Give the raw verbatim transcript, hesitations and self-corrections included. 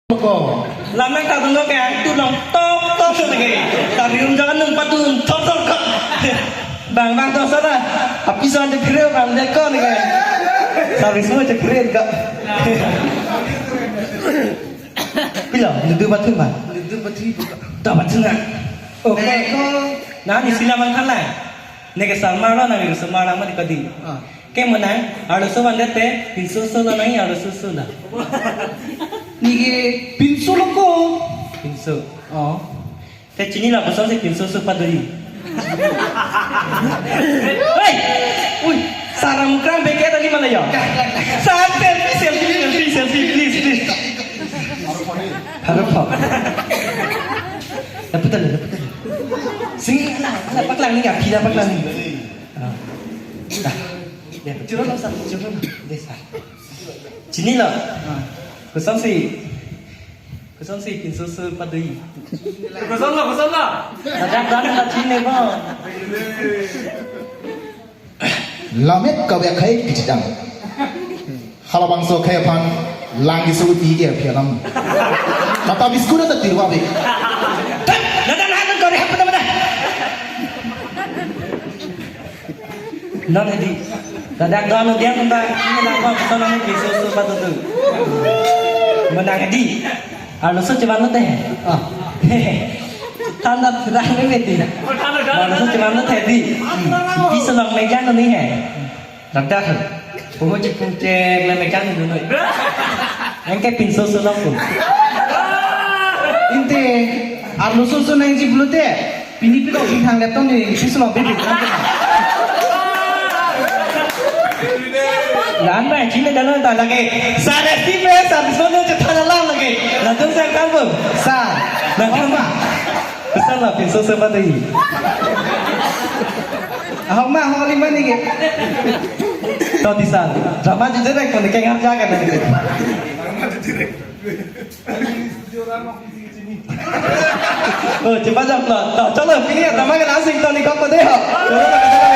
Ko. Lam nangtadun lo ke, tu long tok tok so lagi. Tari um jangan nung patun tok tok tok. Bang bang tok sana. Api so ante phire bang de ko ni ke. Service mo je phire ko. Pilo, nudu bathum ba? Nudu bathum buka. Da bathum na. Okay. Ko. Na ni sila mang khan lai. Neke sarmar lo, nang ni sarmar lang ma di kadi. Ah. Ke menang, arloso vandet te, pinso so lo nang, arloso so la. Neke pinso lo ko. Pinso. Oh. Te chinilo, kosonsi pinso so pado-i. Hei! Ui, saram kram beke tadi mana ya? Sar selfie, selfie, selfie, selfie, please, please. Harap, harap. Dapat tadi, dapat tadi. Sing, ala, ala, paklang ni ya, pila paklang ni. Ah. Dah. Ya, juro lo, sar, juro lo. Deh, sar. Chinilo. Ah. Kosonsi, kosonsi pinso so pado-i. Kosonlo, kosonlo. Ladak dan la chinine bo. Lamet kave akhei kechedam. Halabangso akhei aphan lang keso uti ke aphi alam. Mata biscuit ta tirwa be. Tat, ladak han kore hap pada pada. Non hedi. Ladak don dia tentang ini langkah pesan nang pinso so pado-i. Menang hedi. Arloso chevan lo te. Ah. Tanda terang ni hedi. Arloso chevan lo te hedi. Pi so long megan ni he. Ladak. Poho chipung cek le megan ni noi. Anke pinso so long ko. Ante arloso so nangji pulote. Pini pilo bithang laptop ni, pisulo bibit. Lan ba, chini dano ta lagi. Sare si me, sare so no chethan alam lagi. Latum sang kan bo. Sa. Latum ba. Pesan la pinso so pado-i. Ahok ma, ahok lima ni ke. To di san. Drama jujur ek ko ni kengar jaga na ni. Oh, cepat jawab lah. Toh, chalo, pini ya, drama kan asik, toh, ni kok ko deh, ho. Chalo,